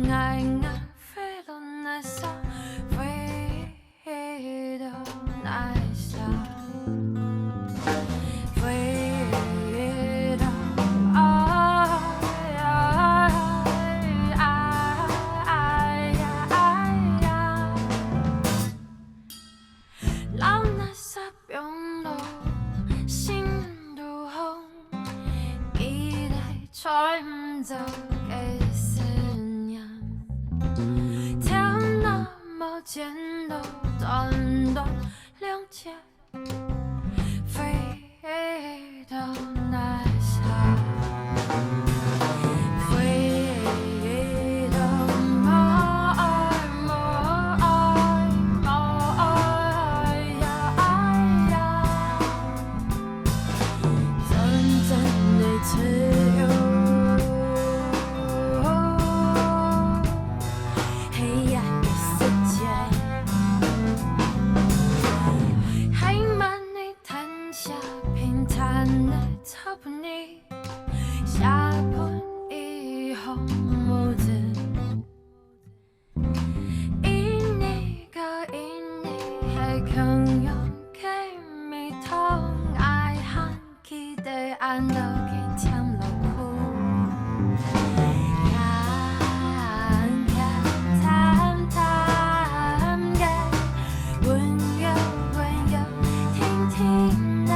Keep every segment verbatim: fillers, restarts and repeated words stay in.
爱，爱飞到哪里，飞到哪里，飞到爱，爱，爱呀，爱呀。 老那啥冰冻，心都红，一代吹不走个思念。天那么尖的短短两截，飞到哪里？飞到哪里？哪里？哪里呀？ 真正的自由，黑暗的世界，还慢的谈笑，平坦的草埔里，下盆一红帽子。 一年个一年，还共样个味道，爱还记得俺兜个甜乐苦。甜甜淡淡个，温柔温柔，甜甜的。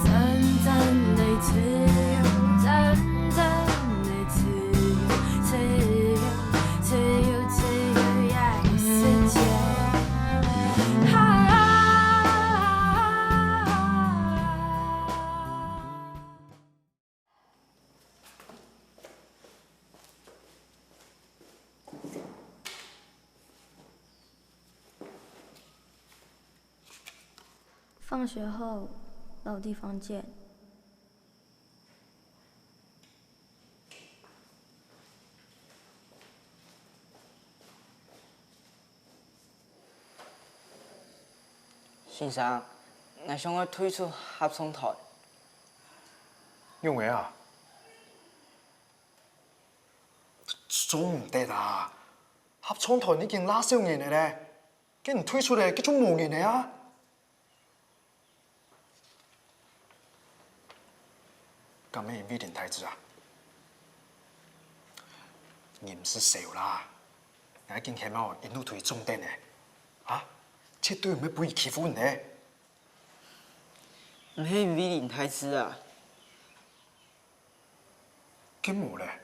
真正的自由，真正的自由，自由，自由，自由呀，世界。哈。放学后，老地方见。先生，𠊎想愛退出合唱團。仰會啊？做毋得啊！合唱團已經罅少人了咧，該你退出咧，該就無人了啊！ 敢係因為林大志啊？你毋使愁啦，𠊎已經喊好引路隊總長了，啊，絕對毋會分佢欺負你个。毋係因為林大志啊？ 該無咧。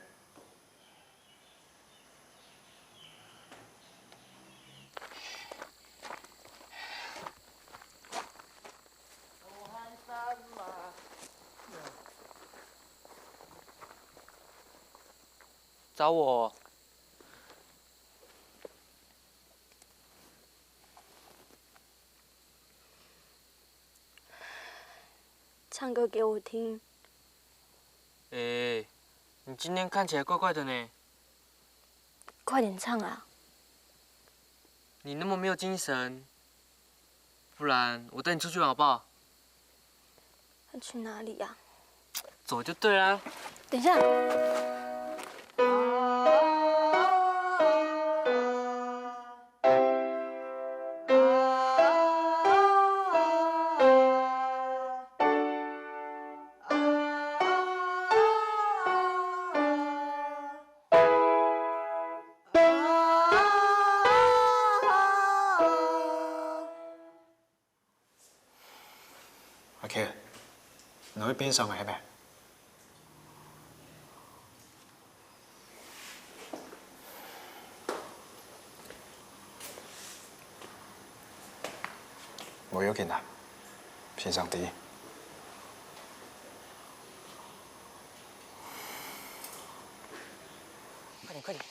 找我。 唱歌給我聽。欸，你今天看起來怪怪的呢。快點唱啊！你那麼沒有精神，不然我帶你出去玩好不好？ 要去哪裡呀？走就對啦。等一下。阿K，你會變聲个係無？無要緊啊，先生知。快點，快點，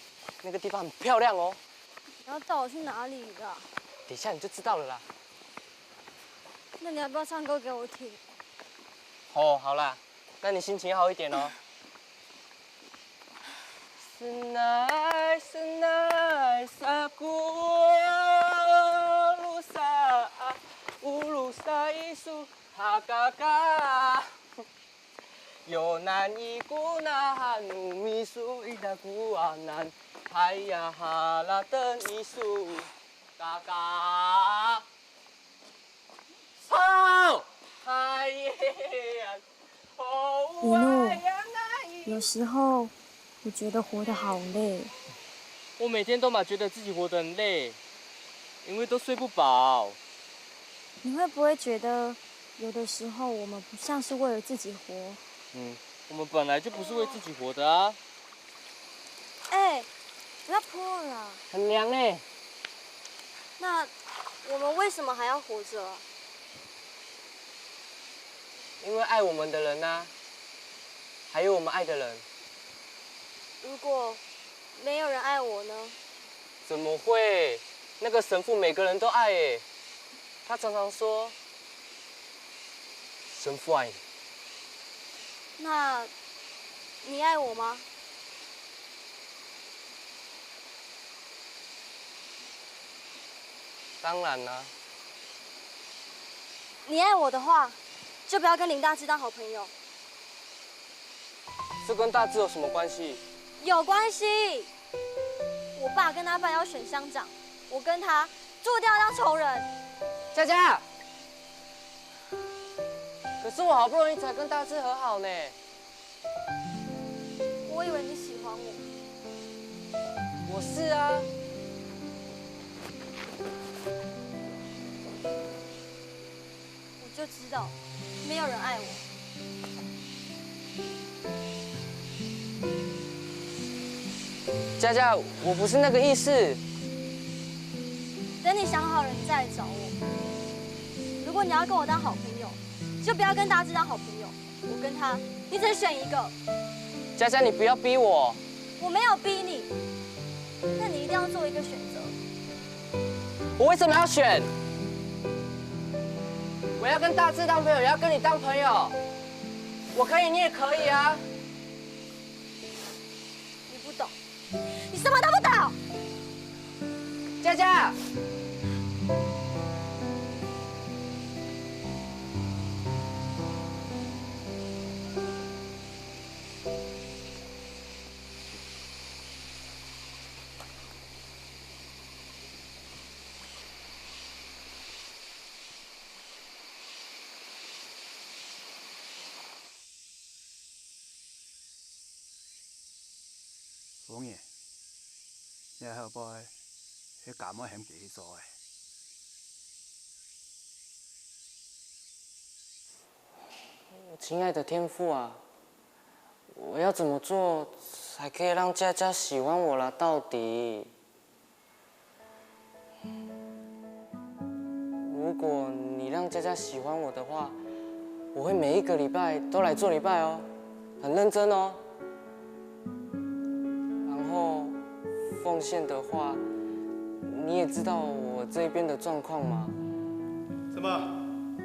那個地方很漂亮哦。你要帶我去哪裡啦？等一下你就知道了啦。那你要不要唱歌給我聽？哦，好啦，那你心情要好一點哦。Senai, senai, saku, ulusa, ulusa isu, hakaka. Yo nan ikuna hanu misu Kuanan, hayya hala tenisu, kaka. 操！哎呀，好一路，有时候我觉得活得好累。我每天都嘛觉得自己活得很累，因为都睡不饱。你会不会觉得，有的时候我们不像是为了自己活？嗯，我们本来就不是为自己活的啊。哎，不要泼了啦。很凉呢。那我们为什么还要活着啊？因为爱我们的人啊，还有我们爱的人。如果没有人爱我呢？怎么会？那个神父每个人都爱诶，他常常说，神父爱你。那你爱我吗？当然啦、你爱我的话，就不要跟林大志当好朋友。这跟大志有什么关系？有关系。我爸跟他拜要选乡长，我跟他注定要当仇人。佳佳，可是我好不容易才跟大志和好呢。我以为你喜欢我。我是啊。我就知道没有人爱我。佳佳，我不是那个意思。等你想好了，你再来找我。如果你要跟我当好朋友，就不要跟大志当好朋友。我跟他，你只能选一个。佳佳，你不要逼我。我没有逼你，但你一定要做一个选择。我为什么要选？我要跟大志当朋友，也要跟你当朋友。我可以，你也可以啊。你不懂，你什么都不懂。佳佳。夫人，你个後背，係敢愛喊佢去做个？亲爱的天父啊，我要怎么做才可以让佳佳喜欢我啦？到底？ 如果你让佳佳喜欢我的话，我会每一个礼拜都来做礼拜哦，很认真哦。然后奉献的话，你也知道我这一边的状况嘛。什么？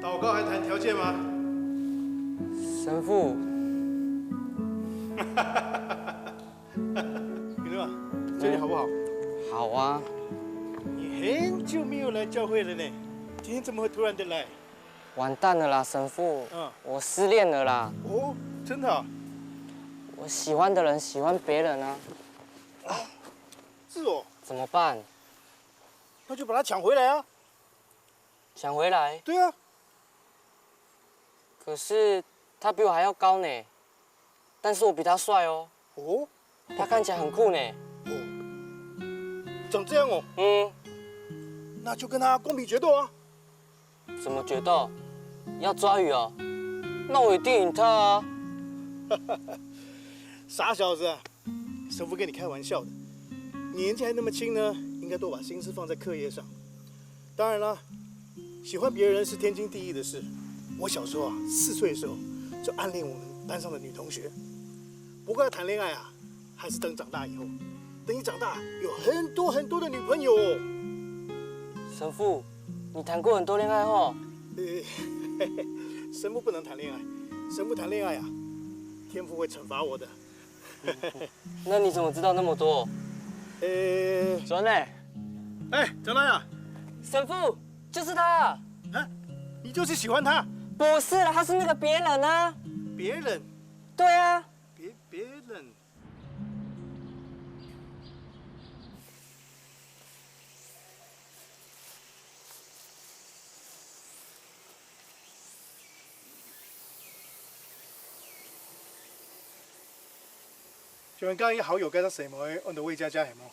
祷告还谈条件吗？神父，米勒，这里好不好？好啊。你很久没有来教会了呢，今天怎么会突然的来？完蛋了啦，神父，嗯，我失恋了啦。哦，真的啊？我喜欢的人喜欢别人啊，是哦，怎么办？那就把他抢回来啊！抢回来？对啊，可是他比我还要高呢，但是我比他帅哦。哦，他看起来很酷呢。长这样哦，嗯，那就跟他公平决斗啊！怎么决斗？要抓鱼哦？那我一定赢他啊！傻小子啊，神父跟你开玩笑的。你年纪还那么轻呢，应该多把心思放在课业上。当然了，喜欢别人是天经地义的事。我小时候啊，四岁的时候就暗恋我们班上的女同学。不过要谈恋爱啊，还是等长大以后。等你长大，有很多很多的女朋友哦。神父，你谈过很多恋爱吼？呃，神父不能谈恋爱，神父谈恋爱啊，天父会惩罚我的。那你怎么知道那么多？呃，转呢？哎，长大呀，神父，就是他。你就是喜欢他，不是啦，他是那个别人啊。别人，对啊，别别人，請問加你好友該隻細妹，安到魏佳佳係無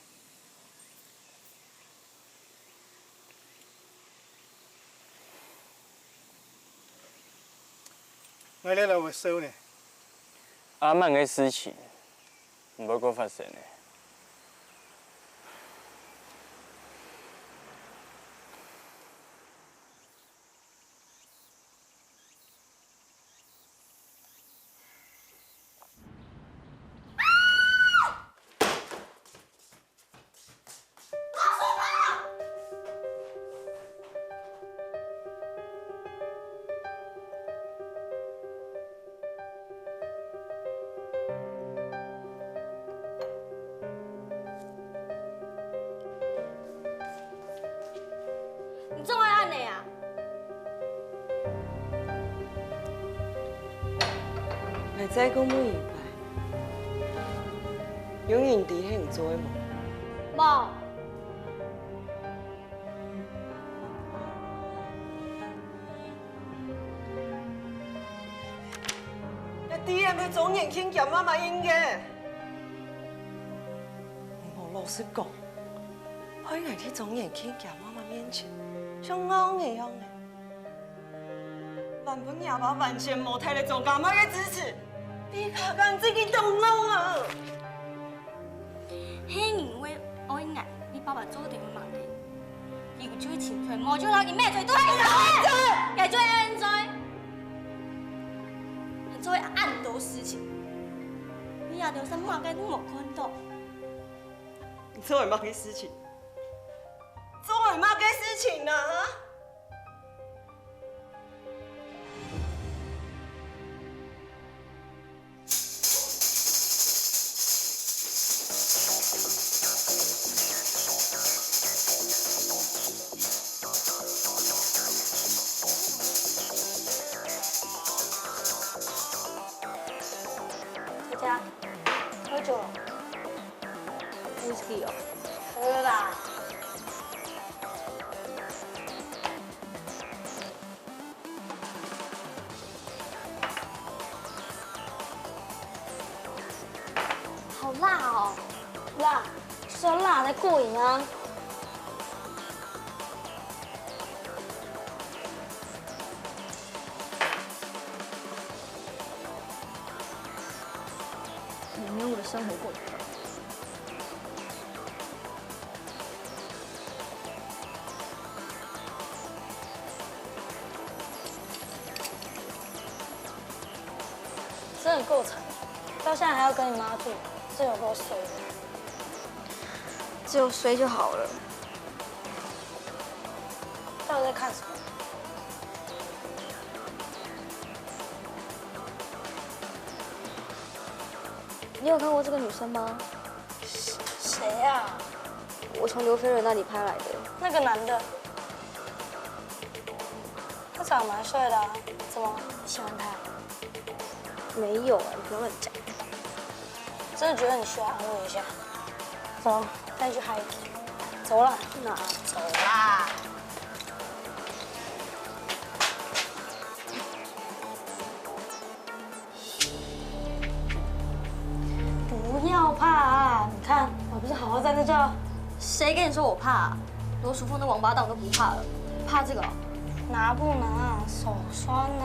？𠊎這來會燒呢。阿曼个事情，毋會過發生个。 你做麼个恁呢啊？𠊎再講每一擺，有人知係你做个無？無。 這D M係周年慶厥媽媽印个。你無老實講，害𠊎在周年慶厥媽媽面前像戇仔樣仔。還分若爸完全無忒了周家妹个支持，比較敢自己當戇啊！ 係因為愛𠊎，你爸爸做得有麼个？有就會尋出來，無就摎佢滅絕對。該就現在，你做了恁多事情，你也留下麼个都無看到。你做了麼个事情？做了麼个事情啊？ 佳佳，喝酒了。Whisky哦。喝啦。 好辣哦！辣，是要辣才過癮啊！你没有我的生活过得好。 真的夠慘，到現在還要跟你媽住，真有夠衰的。只有衰就好了。到底在看什麼？你有看過這個女生嗎？ 誰啊？我從劉菲仁那裡拍來的。那個男的，他長得蠻帥的啊，怎麼？你喜歡他？沒有啊，你不要亂講。真的覺得你需要安慰一下。走，帶你去 hiking。走啦。去哪？走啦。 不要怕啊！你看，我不是好好站著就好。誰跟你說我怕啊？羅淑鳳那王八蛋我都不怕了，怕這個哦？拿不拿？手酸吶。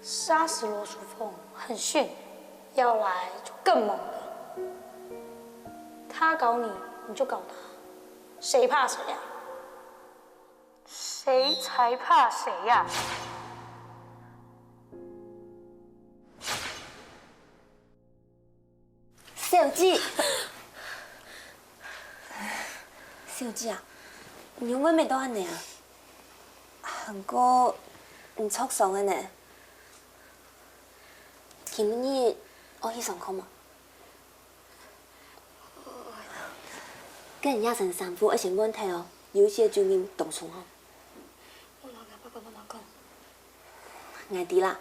殺死羅淑鳳很遜，要來就更猛了。他搞你，你就搞他，誰怕誰啊？誰才怕誰呀？小姐，小姐啊，你仰會搣到恁呢啊？還過，你著傷了呢？ 今晡日愛去上課無？該你這身衫褲愛先換忒哦，有一息酒味當重吼。𠊎摎𠊎爸爸媽媽講。𠊎知啦，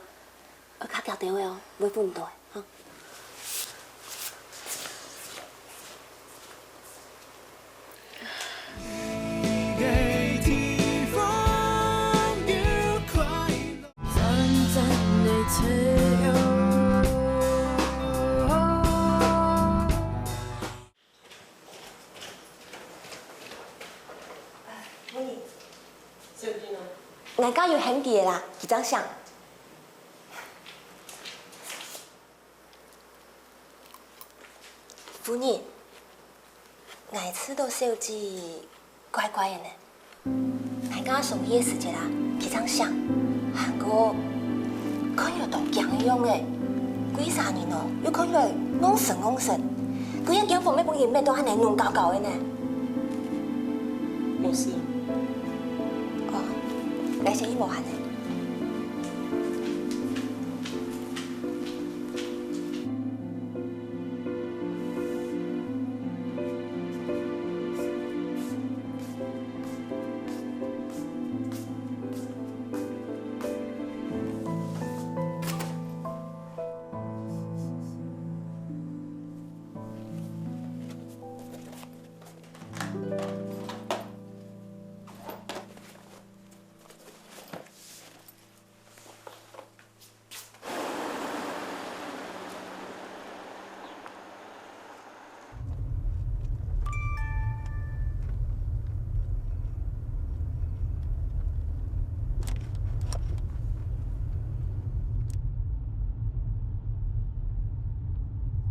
愛較遽兜仔哦，會赴毋著个，吼。 𠊎家有喊佢啦，佢正醒。 夫人，𠊎試著小姐怪怪个呢。𠊎頭下上去个時節啊，佢正醒，還過看起來當驚个樣仔。歸儕人哦，又看起來戇神戇神。歸間房乜分人搣到恁呢亂搞搞个呢。無事。哦，𠊎先去無閒了。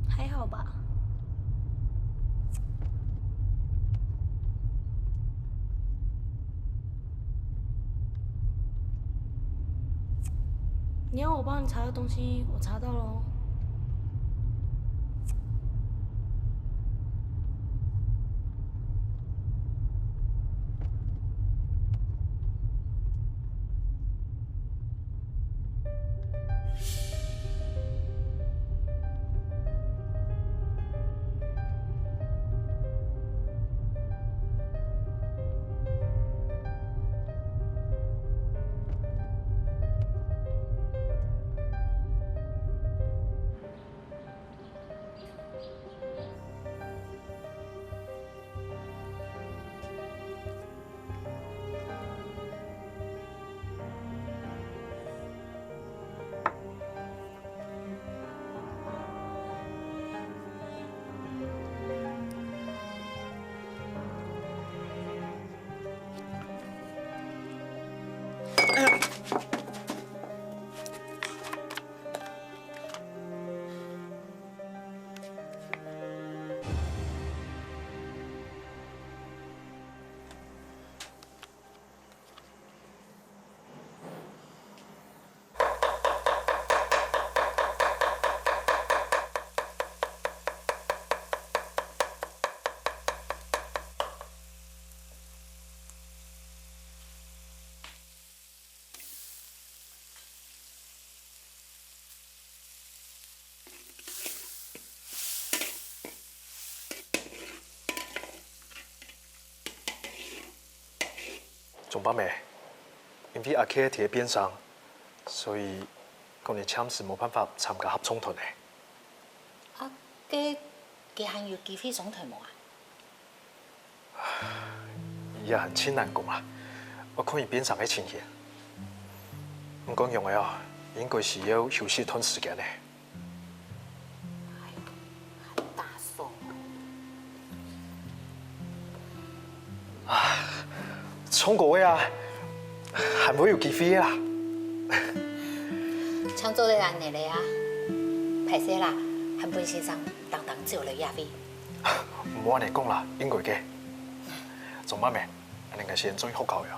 還好吧。 你要我幫你查的東西，我查到了哦。總伯姆，因為阿K在該邊上，所以講你暫時無辦法參加合唱團了。啊，該佢還有機會上台無啊？ 也還盡難講啊，愛看佢變成个情形。毋過仰仔哦，應該需要休息一段時間呢。打爽。啊，唱歌个啊，還會有機會啊。像做得恁呢咧啊！歹勢啦，還分先生當當走了這位。毋好恁呢講啦，應該个。做麼个？恁呢𠊎先轉去學校呀。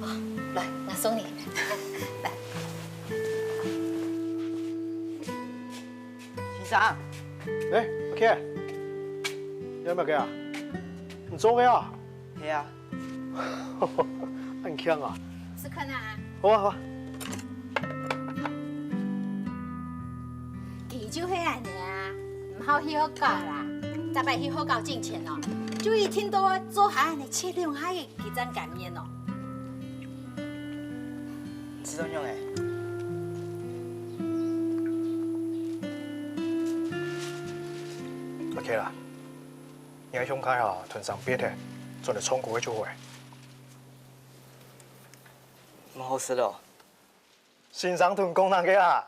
哦，來，𠊎送你。來。先生。欸，阿K，你做麼个啊？你做个啊？係啊。恁慶啊？試看啊。好啊，好啊。 佢就係恁呢啊，毋好去學校啦。逐擺去學校進前哦，就一定都愛做下恁呢切兩下个雞胗乾麵哦。知道樣欸。OK啦，你个兄弟啊，同上別个，做得唱歌个就會。無好食咯。 先生同講哪个啊？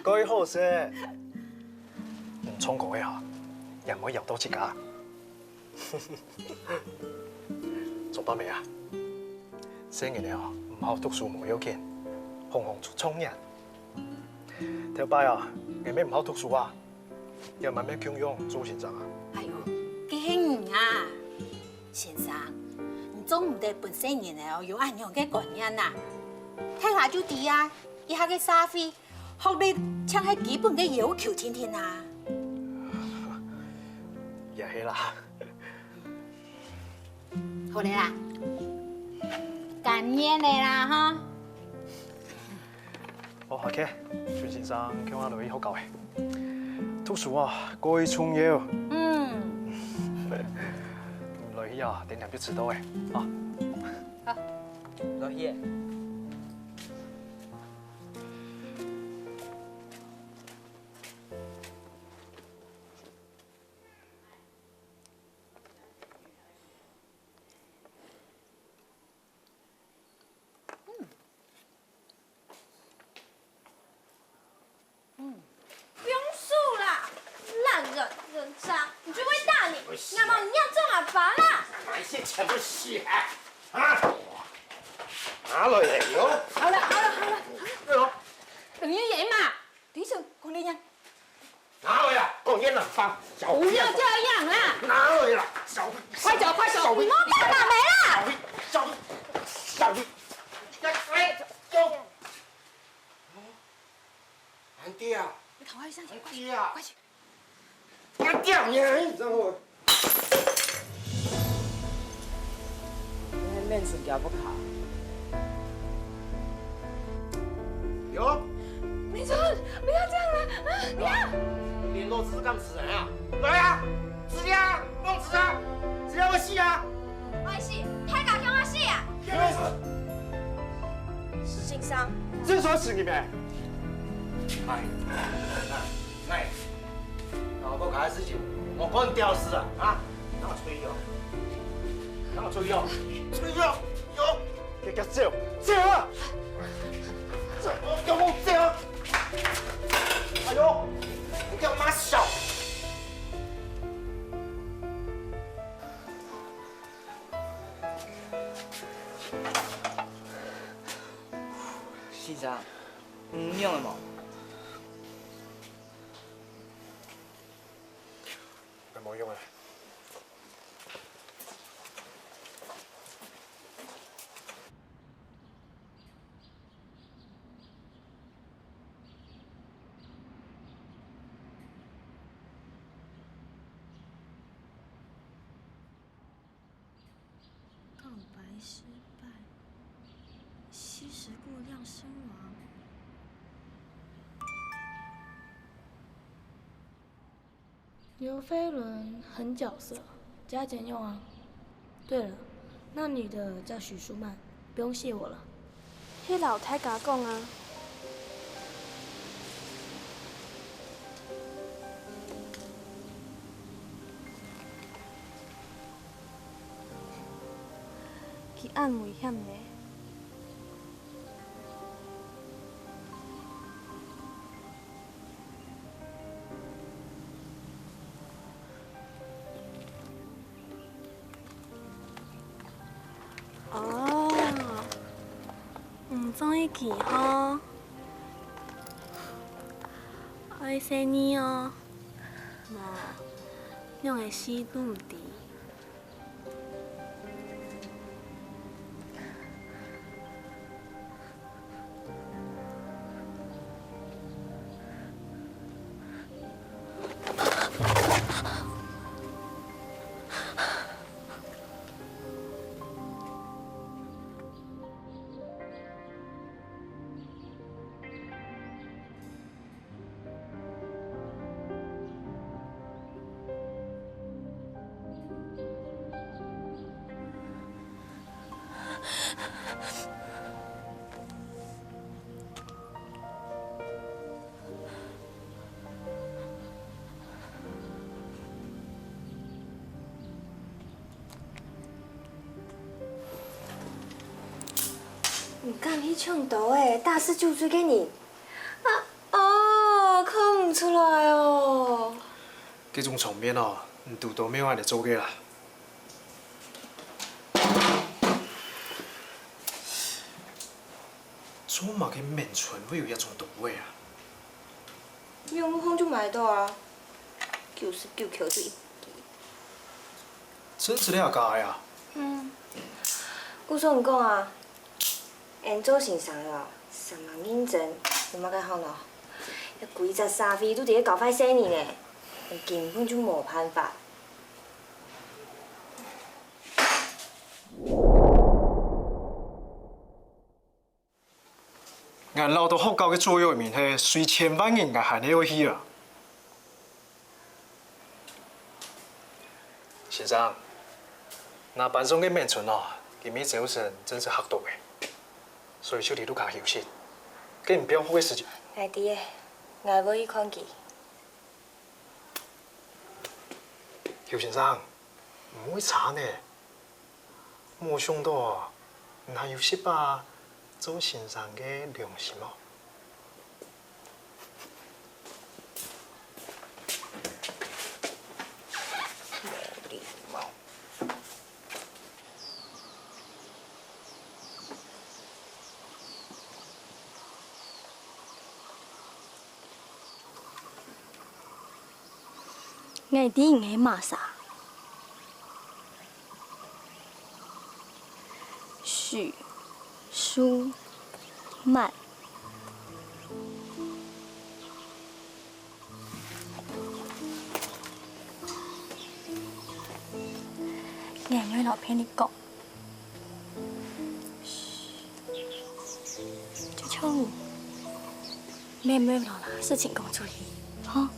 蓋好食。你唱歌个啊，也毋會枵到自家。做伯姆啊，細人仔啊，毋好讀書無要緊，行行出狀元。頭擺啊，𠊎乜毋好讀書啊， 也慢慢供養做先生啊。哎喲，該係你啊！先生，你做毋得分細人仔哦有恁樣个觀念啊！大家就知啊，這下个社會，學歷正係基本个要求定定啊！也係啦。好了啦，甘願了啦哈！ 哦，OK，陳先生，共下來去學校欸。讀書啊，蓋重要。嗯。來去啊，等下就遲到欸，啊。好。來去欸。 不用手啦，爛人，人渣，你就會打你，那麼你要做阿爸啦。把一切全部洗白啊！拿來了喲！好了，好了，好了，哎呦，等一下嘛，等一下，管理员。 拿來啊！講你个男方，小不要這樣啦！拿來啦！小，快走，快走！小，你莫打妹啦！小，小，小，哎，走！俺爹啊！你趕快上去，快去，俺爹啊！快去！俺爹啊，你知道嗎？ 你還面子比較不好。有。明春，不要這樣了，啊，不要！聯絡字幹麼事啊？來啊，紙啊，報紙啊，紙啊，我寫啊。我寫，大家向我寫啊。先生。這說是你們？哎，哎。 搞不好搞的事情，我不能屌絲啊！啊，讓我吹牛，讓我吹牛，吹牛，有，給他走，走啊！走，給我走！哎呦，你幹嘛笑？先生，你仰了無？ 該無用啊。告白失敗，吸食過量身亡。 劉飛倫很角色，加減用啊。對了，那女的叫許淑曼，不用謝我了。去摎大家講啊。佢恁危險呢。 哦，毋中意佢吼？愛細義哦。無，仰仔死都毋知。 你敢去搶刀仔，打死酒醉个人？啊，哦，看毋出來哦。這種場面哦，你堵著乜愛恁仔做个啦。做麼个眠床會有這種刀仔啊？ 你用路項就買到啊，九十九箍就一支。真實个啊假个啊？嗯，故所你講啊，𠊎做先生哦，三項認證，有麼个好呢？這歸隻社會都在該教壞細人呢，𠊎根本就無辦法。 𠊎留到學校个座右銘係「誰千萬人𠊎還係愛去」啊。先生，若班上个眠床哦，今晡朝晨真實嚇著个，所以就在這下休息。該你放學个時間，𠊎知个，𠊎會去看佢。邱先生，毋會差呢。 無想著，你還有惜把做先生个良心哦。無禮貌。 𠊎知你係麼儕。許淑曼。𠊎毋會摎別人講。 就像你，妹妹老啦，事情講出去，吼。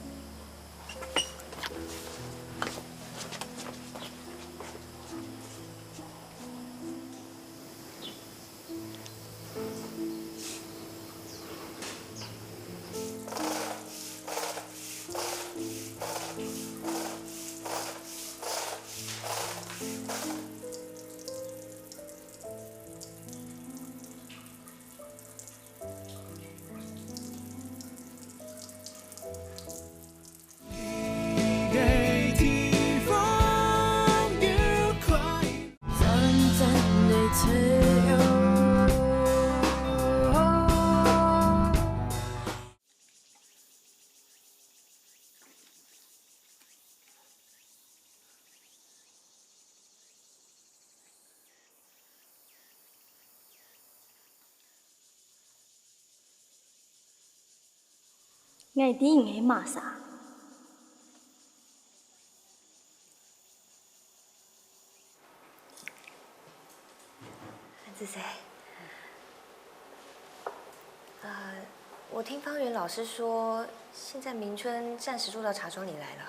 𠊎知你係麼儕。韓子誰？呃，我聽芳園老師說，現在明春暫時住到茶莊裡來了。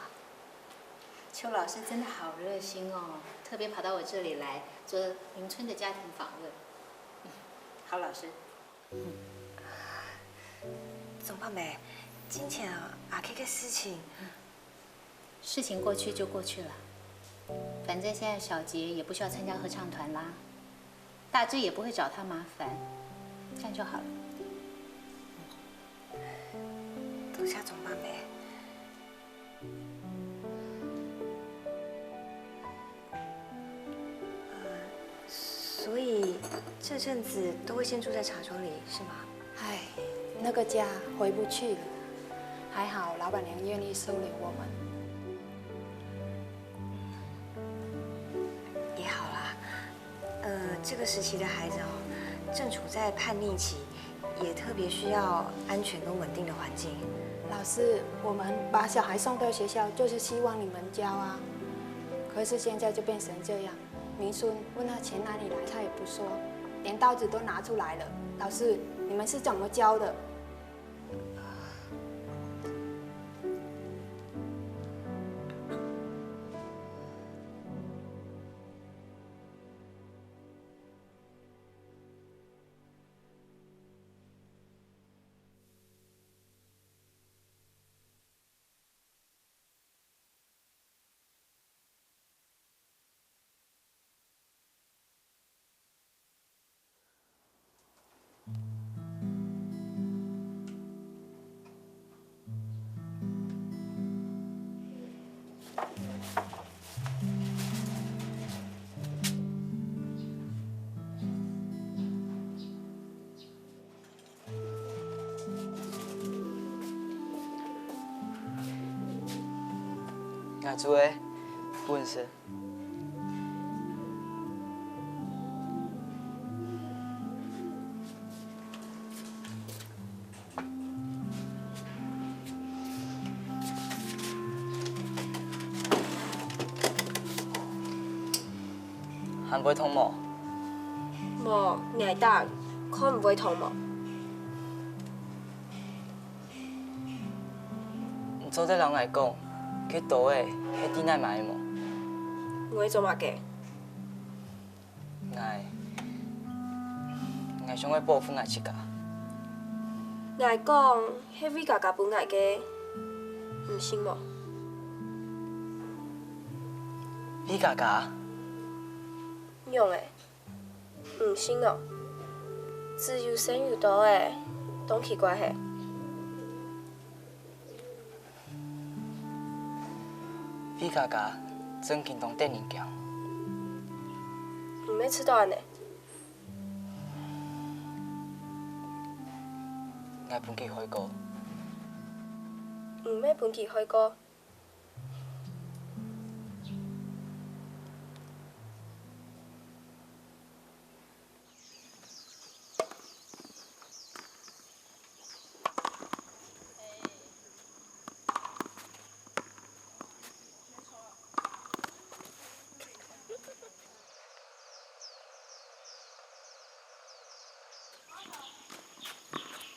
邱老師真的好熱心哦，特別跑到我這裡來做明春的家庭訪問。嗯，好老師。 總伯姆，之前啊，阿K个事情，事情過去就過去了，反正現在小杰也不需要參加合唱團啦，大志也不會找他麻煩，這樣就好了。多謝總伯姆。 呃，所以這陣子都會先住在茶莊裡，是嗎？唉，那個家回不去了。还好老板娘愿意收留我们。也好啦，呃，这个时期的孩子哦，正处在叛逆期，也特别需要安全跟稳定的环境。老师，我们把小孩送到学校，就是希望你们教啊。可是现在就变成这样，明顺问他钱哪里来，他也不说，连刀子都拿出来了。老师，你们是怎么教的？𠊎做个，本身。 還會痛無？無，𠊎打，看毋會痛無？你做得摎𠊎講，該刀仔係在哪買个無？會做麼个？ 𠊎，𠊎想愛保護𠊎自家。𠊎講，係V家家分𠊎个，你信無？V家家？仰仔？你信哦？子有身有刀仔，當奇怪嘿。 V家家正經當得人驚。你乜知道恁仔？𠊎分佢害過。你乜分佢害過？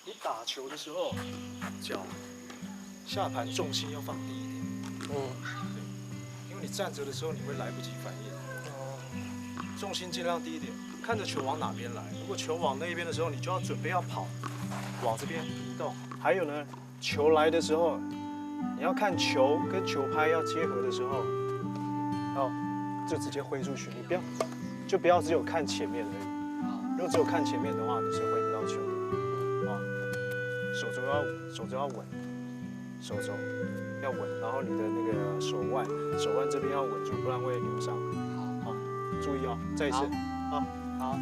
你打球的时候，脚下盘重心要放低一点。嗯。对，因为你站着的时候，你会来不及反应。哦。重心尽量低一点，看着球往哪边来。如果球往那边的时候，你就要准备要跑，往这边移动。还有呢，球来的时候，你要看球跟球拍要结合的时候，要就直接挥出去，你不要，就不要只有看前面而已。如果只有看前面的话，你是挥不到球的。啊，手肘要，手肘要稳。 手肘要稳，然后你的那个手腕，手腕这边要稳住，不然会扭伤。好，注意哦，再一次。好。好。好。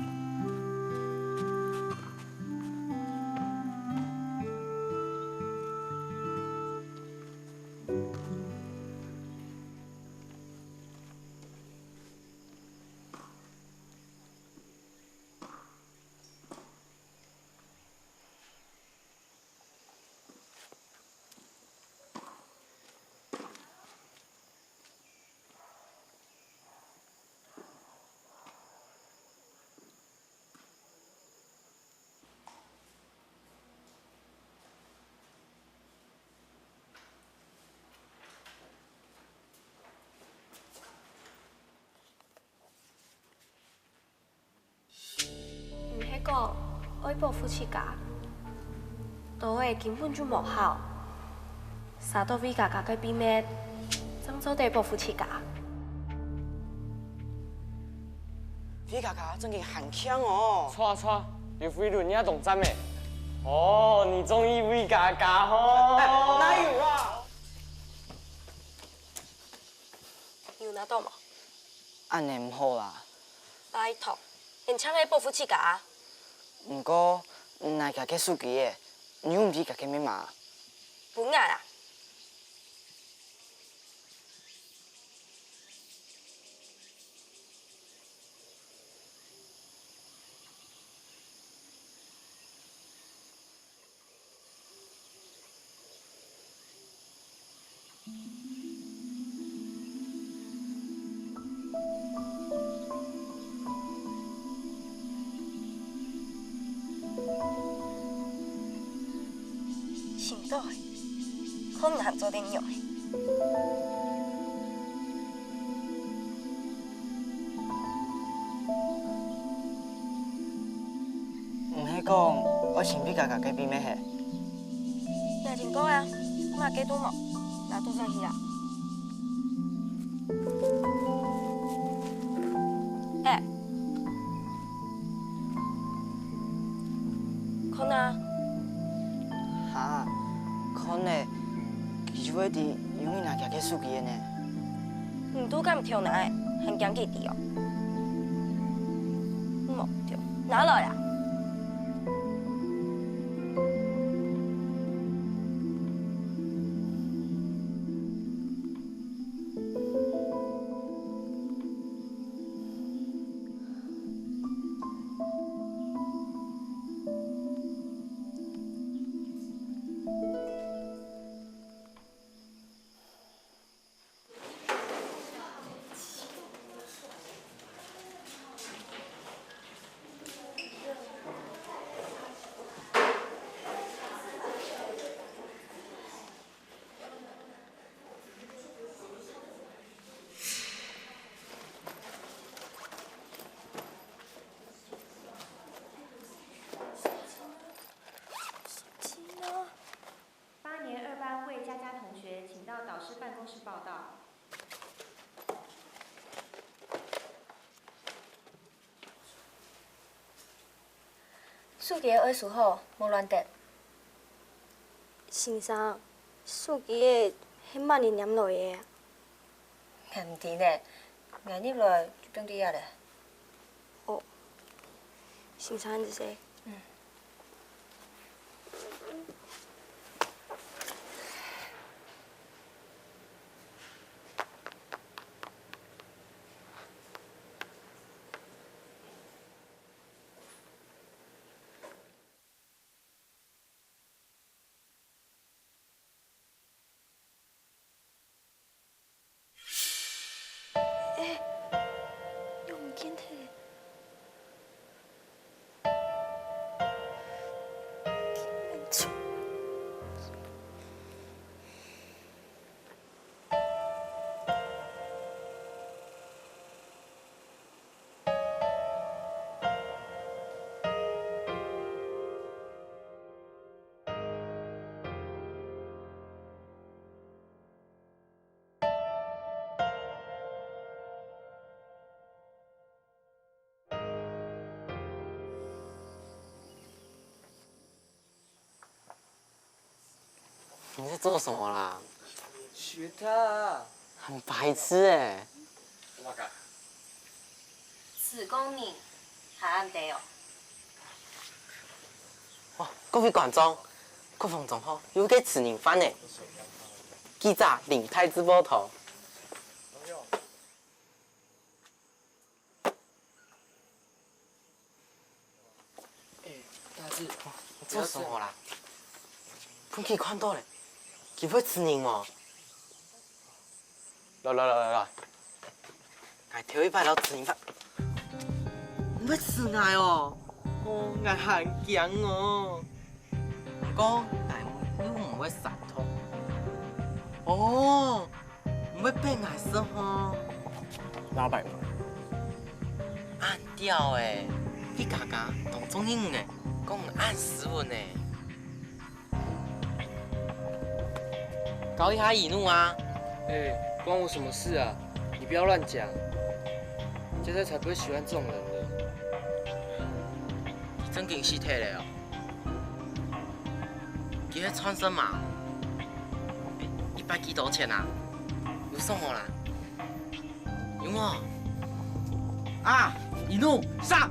毋係講愛保護自家，刀仔根本就無效，查到V家家个秘密，正做得保護自家。V家家正經還慶哦！著著，有飛輪也當讚咩？哦，你中意V家家吼？哎，哪有啊？ 有拿到無？恁仔毋好啦。拜託，你正愛保護自家啊。毋過，哪佢个手機仔，你又毋知佢个密碼。分𠊎啊！ 尋到欸，看你還做得仰欸。毋係講愛尋畢嘉嘉个秘密係？𠊎尋過啊，麼个都無，拿到轉去啊。欸， 看啊！哈，看了，佢就會知有人拿佢个手機个呢。你都敢偷拿欸，還驚佢知哦？無，對，拿來啊！ 八年二班魏佳佳同学，请到导师办公室报到。 手機愛收好，莫亂擲。先生，手機仔係麼人拈來个啊？𠊎毋知呢，𠊎入來就放在這了。哦，先生，你細。嗯。 欸，仰毋見忒？ 你在做什麼啦？學他啊。很白痴欸。死公你，還恁呆哦。哇，各位觀眾，國防中學有個食人犯呢。記者林太直播頭。 欸，大志，你做什麼啦？分佢看到了，佢會食人哦。來來來來來，𠊎頭一擺摎食人犯，你會食𠊎哦？哦，𠊎還驚哦。毋過𠊎又毋會傷痛。哦， 毋會分𠊎食吼。老闆娘。恁吊欸，你家家當中意你呢，講你恁斯文呢。搞一下一怒啊！哎，關我什麼事啊？你不要亂講，佳佳才不會喜歡這種人的。你正經死忒了哦！ 佢係賺什麼？一擺幾多錢啊？有送我啦？有無？啊，一怒上！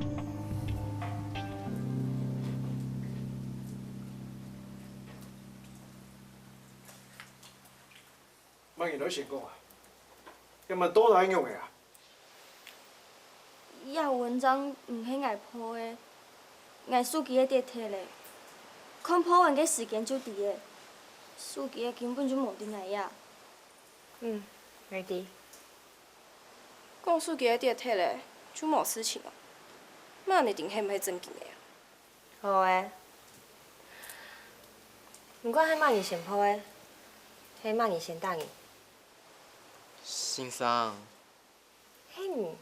歡迎來成功啊！這滿到底仰仔啊？這文章毋係𠊎po个，𠊎手機仔跌忒咧。看po文个時間就知咧，手機仔根本就無在𠊎這。嗯，𠊎知。講手機仔跌忒咧，就無事情啊？麼个定係毋係正經个啊？ 好欸。毋管係麼人先po个，係麼人先打人？先生。係你？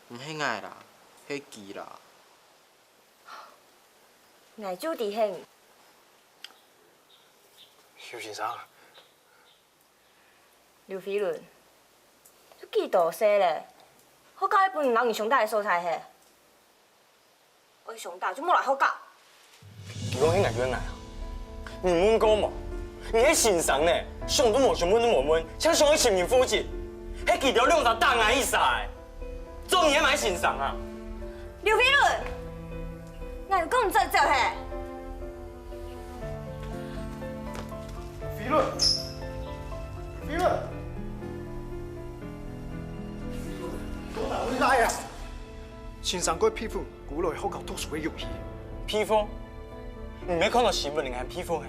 毋係𠊎啦，係佢啦。𠊎就知係你。劉先生。劉飛倫，你幾多歲咧？學校係分人摎人相打个所在係？ 愛相打就莫來學校。佢講係𠊎冤枉啊！你問過無？你係先生呢，想都無想，問都無問，像想愛尋人負責，係佢兜兩儕打𠊎一儕欸！做你係麼个先生啊？劉飛倫，𠊎有講你做得走係？飛倫，飛倫，飛倫，你哪位來啊？ 先生个批評，鼓勵學校讀書个勇氣。批評？你無看到新聞裡面批評係？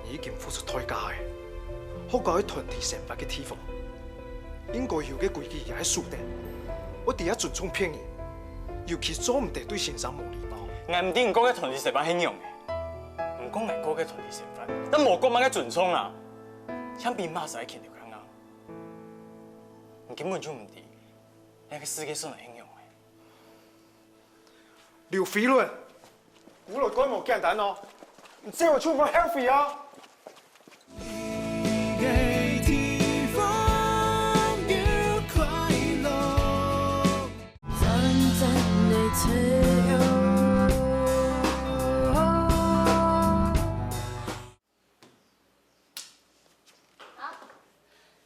你已經付出代價了。學校係團體生活个地方，應該有个規矩也係守得。愛知愛尊重別人，尤其做毋得對先生無禮貌。𠊎毋知你講个團體生活係仰仔，毋過𠊎過个團體生活，但無過麼个尊重啊！像兵馬司令个強強啊！你根本就毋知。 這个世界上个應用欸。劉飛倫，你來過無簡單哦，你這下就無healthy啊！好，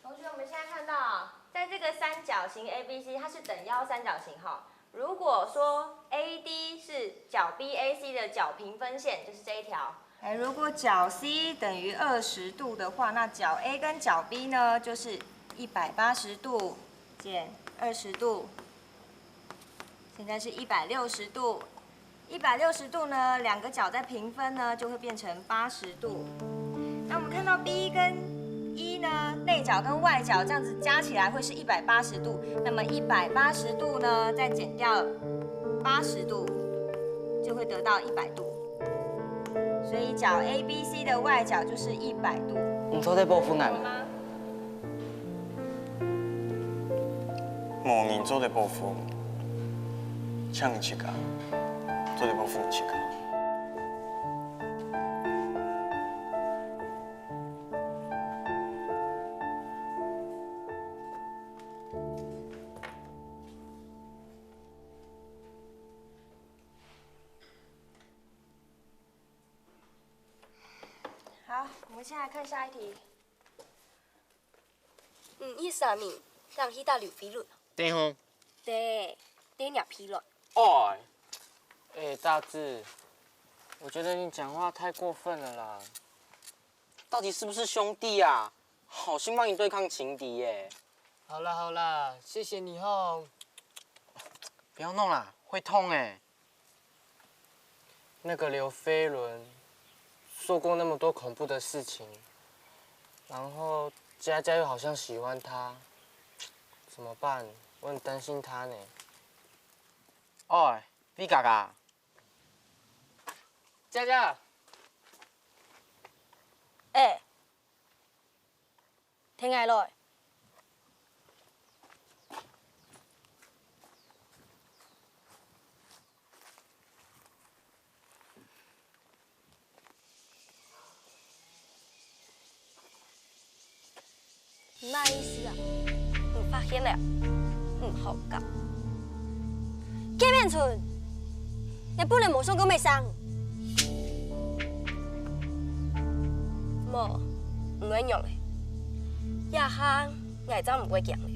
同學，我們現在看到，在這個三角形ABC，它是等腰三角形哈。如果說AD是角BAC的角平分線，就是這一條。哎，如果角C等於二十度的話，那角A跟角B呢，就是一百八十度減二十度，現在是一百六十度。 一百六十度呢，兩個角再平分呢，就會變成八十度。那我們看到B跟E呢，內角跟外角這樣子加起來會是一百八十度。那麼一百八十度呢，再減掉八十度，就會得到一百度。所以角ABC的外角就是一百度。你做得保護𠊎嗎？ 無人做得保護，淨你自家做得保護你自家。好，我們現在看下一題。 嗯，一三年，當去打劉飛倫。對吼。對，對，劉飛倫。哎，哎，大志，我覺得你講話太過分了啦。到底是不是兄弟啊？好心幫你對抗情敵耶。好啦好啦，謝謝你吼。不要弄啦，會痛哎。 那個劉飛倫做過那麼多恐怖的事情，然後佳佳又好像喜歡他，怎麼辦？我很擔心他呢。喂，飛哥哥。佳佳。哎， 聽𠊎來。麼意思啊？你發現了？毋好搞。 見面賰，你本來無想過愛生。無，毋會仰仔。這下𠊎正毋會驚咧。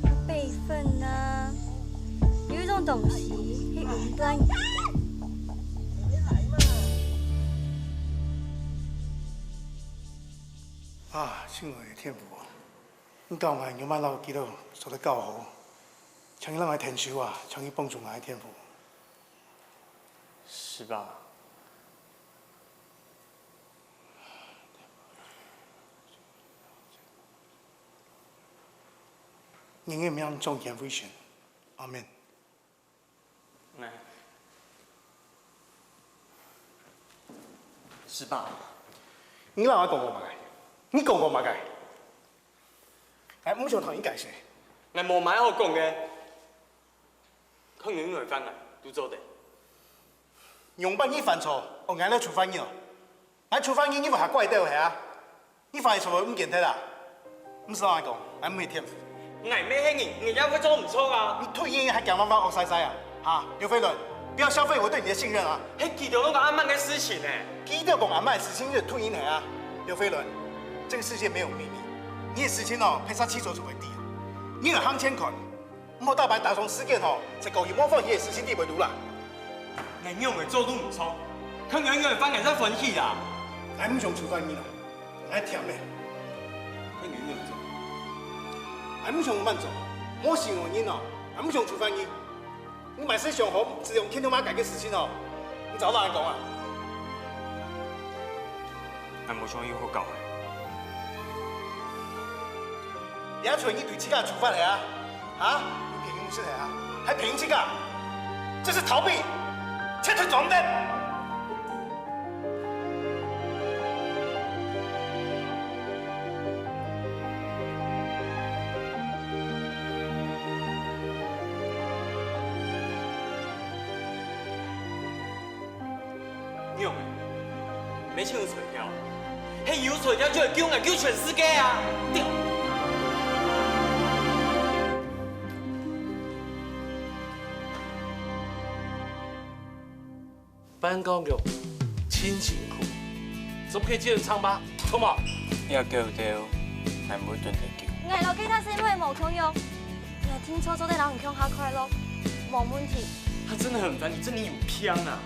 阿伯東西，係雲端語言。啊，親愛的天父啊，你教𠊎仰般摎基督做得較好，請你摎𠊎𢯭手啊，請你幫助𠊎的天父。是吧？ 人个名中間危險。阿門。哎。是吧？你摎𠊎講過麼个？你講過麼个？𠊎毋想同你解釋。𠊎無麼个好講个。看你仰般，𠊎都做得。仰般你犯錯，哦，𠊎來處罰你哦。 𠊎處罰你，你會較乖兜係啊？你犯个錯會毋見忒啊？毋使摎𠊎講，𠊎毋係天父。𠊎乜係人，人也會做毋著啊。你對人還驚亂亂惡勢勢啊？哈，劉飛倫，不要消費我對你的信任啊！係佢兜摎𠊎阿姆个事情呢。佢兜講阿姆个事情就對人係啊？劉飛倫，這個世界沒有秘密，你个事情哦，別儕試著就會知。你愛向前看， 毋好逐擺打爽時間吼，在講有無歡喜个事情底背肚啦。𠊎仰會做都毋著，看𠊎仰會犯𠊎正歡喜啦。𠊎毋想處罰你啦，𠊎甜个。看𠊎仰會做。𠊎毋想慢做，無信我人哦，𠊎毋想處罰你。你萬事想好，只用天天馬改个事情哦，你早摎𠊎講啊！ 𠊎無想有好搞个。這就係你對自家處罰係啊？哈？你騙人毋識係啊？還騙人自家？這是逃避，絕對做毋得！你用个，毋係淨有才調，係有才調就會救𠊎救全世界啊！對。辦教育真辛苦，做毋得接人唱吧，好無？這狗兜，𠊎毋會蹲得久。𠊎摎其他細妹無共樣，𠊎定著做得摎你共下快樂，無問題。他真的很煩，你真的有病啊！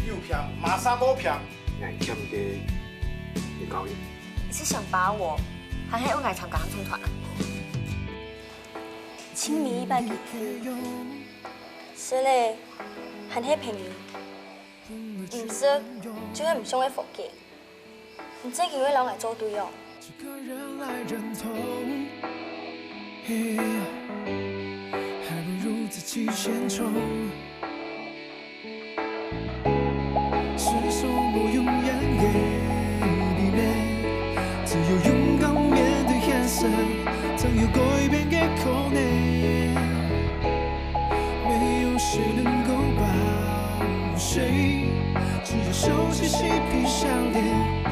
有病，麼儕無病？𠊎欠个，你教育。你是想把我，還係愛𠊎參加合唱團啊？請你一擺機會，食了還係便宜，毋食就係毋想愛福氣。 你真經會摎𠊎做對哦。只可忍耐忍痛，嘿，還不如自己先衝。世上無永遠的秘密，只有勇敢面對現實，才有改變的可能。沒有誰能夠保護誰，只有手心心閉上眼。